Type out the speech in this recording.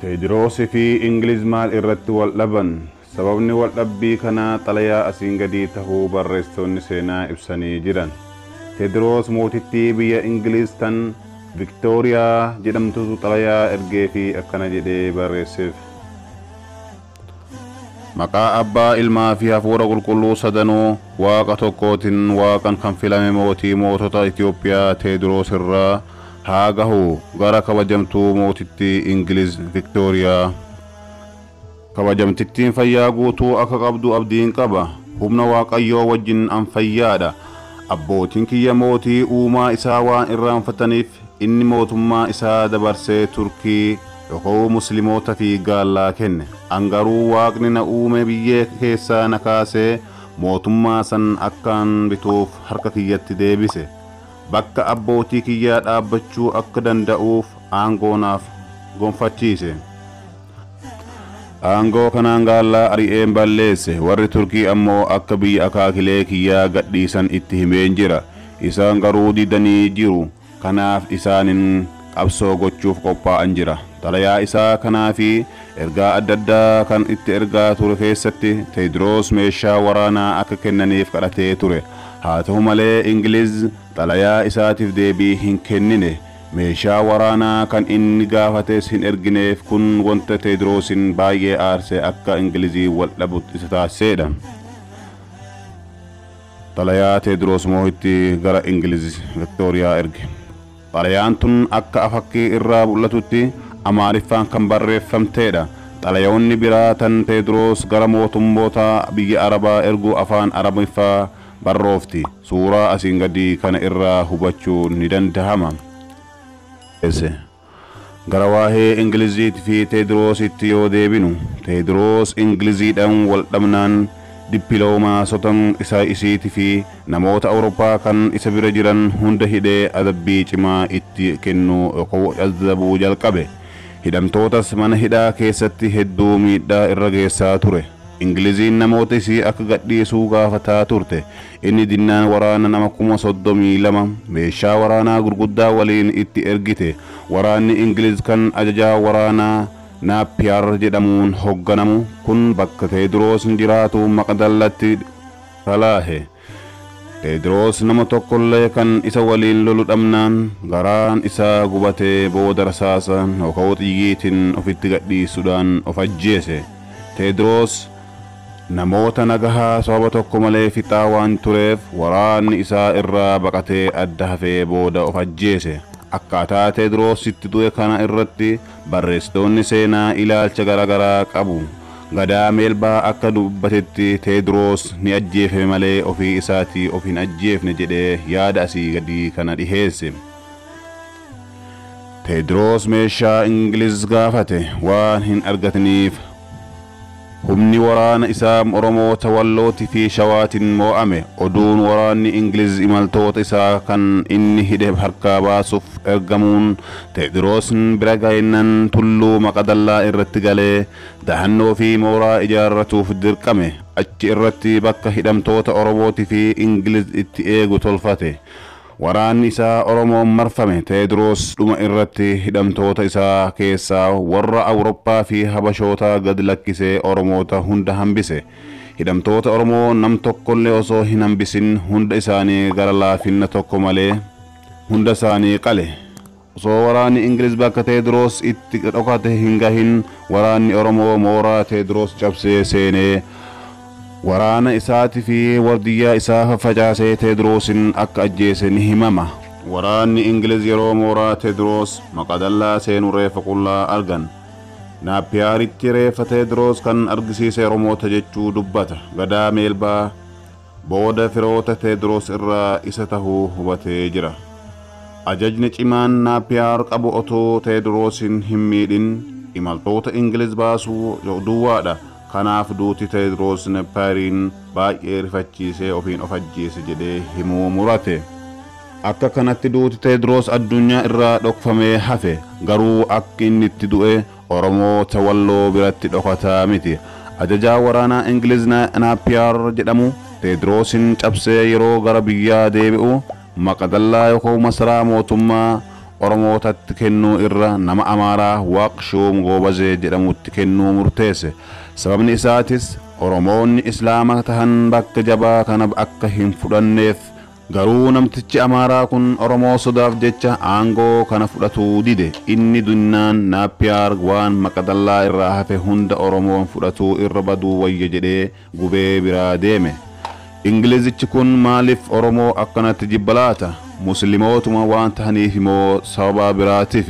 Teediroosii fi Ingiliz maal irratti wal dhaban? Sababni wal dhabbii kanaa xalayaa asiin gadii tahuu barreessitoonni seenaa ibsanii jiran. Teediroos mootittii biyya Ingiliz tan Viktooriyaa jedhamtutu xalayaa ergee fi akkana jedhee barreesseef. Maqaa Abbaa, Ilmaa fi Hafuura Qulqulluu sadanuu Waaqa tokkootiin Waaqan kan filame mootii mootota Itoophiyaa Teediroos irraa haa gahu gara kabajamtuu mootittii Ingiliz Viktooriyaa. Kabajamtittiin fayyaa guutuu akka qabdu abdiin qaba. Humna Waaqayyoo wajjin an fayyaadha. Abbootiin kiyya mootii uumaa isaa waan irraanfataniif inni mootummaa isaa dabarsee Turkii yookaan Musliimoota fi Gaallaa kenne. An garuu Waaqni na uume biyyee keessaa na kaasee mootummaa san akkaan bituuf harka kiyyatti deebise. Bakka abbootii kiyyaa dhaabbachuu akka danda'uuf aangoo naaf gonfachiise. Aangoo kanaan Gaallaa ari'een balleesse. Warri Turkii ammoo akka biyya akaakilee kiyyaa gadhiisan itti himeen jira. Isaan garuu didanii jiru. Kanaaf isaanin qabsoo gochuuf qophaa'an jira. Xalayaa isaa kanaa fi ergaa adda addaa kan itti ergaa ture keessatti Teediroos meeshaa waraanaa akka kennaniif kadhatee ture. Haa ta'u malee Ingiliz xalayaa isaatiif deebii hin kennine. Meeshaa waraanaa kan inni gaafates hin ergineef. Kun wanta Teediroosiin baay'ee aarse akka Ingilizii wal dhabu isa taasisedha. Xalayaa Teediroos mootitti gara Ingiliz Viktooriyaa erge. Xalayaan tun akka fakkii irraa mul'atutti Amaariffaan kan barreeffamteedha. Xalayoonni biraa tan Teediroos gara mootummoota biyya Arabaa ergu afaan Arabiffaa barroofti. Suuraa asiin gadii kana irraa hubachuun ni dandahama. Gara waa'ee Ingiliziitii fi Teediroositti yoo deebinu, Teediroos Ingiliziidhaan wal dhabnaan dippiloomaasota isa isiitii fi namoota Awurooppaa kan isa bira jiran hunda hidhee adabbii cimaa itti kennuu yookaan adabuu jalqabe. Hidhamtootas mana hidhaa keessatti hedduu miidhaa irra geessaa ture. Ingiliziin namoota isii akka gadhiisuu gaafataa turte. Inni dinnaan waraana nama 32,000 meeshaa waraanaa gurguddaa waliin itti ergite. Waraanni Ingiliz kan ajajaa waraanaa Naappiyaar jedhamuun hoogganamu kun bakka Teediroos jiraatu Maqdallatti kalaahe. Teediroos nama tokkollee kan isa waliin lolu dhabnaan garaan isaa gubatee booda rasaasa yookaan xiyyiitiin ofitti gadhiisuudhaan of ajjeese. Teediroos namoota nagahaa sababa tokko malee fixaa waan tureef waraanni isaa irraa baqatee adda hafee booda of ajjeese. Akkaataa Teediroositti du'e kana irratti barreessitoonni seenaa ilaalcha garaagaraa qabu. Gadaa Meelbaa akka dubbatetti Teediroos ni ajjeefame malee ofii isaatii of hin ajjeefne jedhee yaada asii gadii kana dhiheesse. Teediroos meeshaa Ingiliz gaafate waan hin argatiniif humni waraana isaa Oromoota Wallootii fi Shawaatiin moo'ame. Oduun waraanni Ingiliz imaltoota isaa kan inni hidhe harkaa baasuuf ergamuun Teediroos bira ga'innan tulluu Maqadallaa irratti galee dahannoo fi mooraa ijaarratuuf dirqame. Achi irratti bakka hidhamtoota Oromootii fi Ingiliz itti eegu tolfate. Waraanni isaa Oromoon marfame. Teediroos dhuma irratti hidhamtoota isaa keessaa warra Awurooppaa fi Habashoota gad lakkisee Oromoota hunda hambise. Hidhamtoota Oromoo nam tokkollee osoo hin hambisin hunda isaanii gara laafinna tokko malee hunda isaanii qale. Osoo waraanni Ingiliz bakka Teediroos itti dhokate hin gahin waraanni Oromoo mooraa Teediroos cabsee seenee waraana isaatii fi wardiyyaa isaa faffacaasee Teediroosiin akka ajjeese ni himama. Waraanni Ingiliz yeroo mooraa Teediroos Maqadallaa seenu reeffa qullaa argan. Naappiyaaritti reeffa Teediroos kan argisiise Oromoota jechuu dubbata. Gadaa Meelbaa booda firoota Teediroos irraa isa tahuu hubatee jira. Ajajni cimaan Naappiyaar qabu otoo Teediroosiin hin miidhin imaltoota Ingiliz baasuu duwwaadha. Kanaaf duuti Teediroos Naappiyaariin baay'ee rifachiisee ofiin of ajjeese jedhee himuu murate. Akka kanatti duuti Teediroos addunyaa irraa dhokfamee hafe. Garuu akka inni itti du'e Oromoota Walloo biratti dhokataa miti. Ajajaa waraanaa Ingiliz Naappiyaar jedhamu Teediroosiin cabsee yeroo gara biyyaa deebi'u Maqadallaa yookaan masaraa mootummaa Oromootatti kennuu irra nama Amaaraa Waaqshuum Goobazee jedhamutti kennuu murteesse. Sababni isaatis Oromoonni Islaama tahan bakka jabaa kana akka hin fudhanneef. Garuu namtichi Amaaraa kun Oromoo sodaaf jecha aangoo kana fudhatuu dide. Inni dunnaan Naappiyaar waan maqadallaa irraa hafe hunda Oromoon fudhatuu irra baduu wayya jedhee gubee biraa deeme. Ingilizichi kun maaliif Oromoo akkanatti jibba laata? Muslimootuma waan tahaniif moo sababa biraatiif?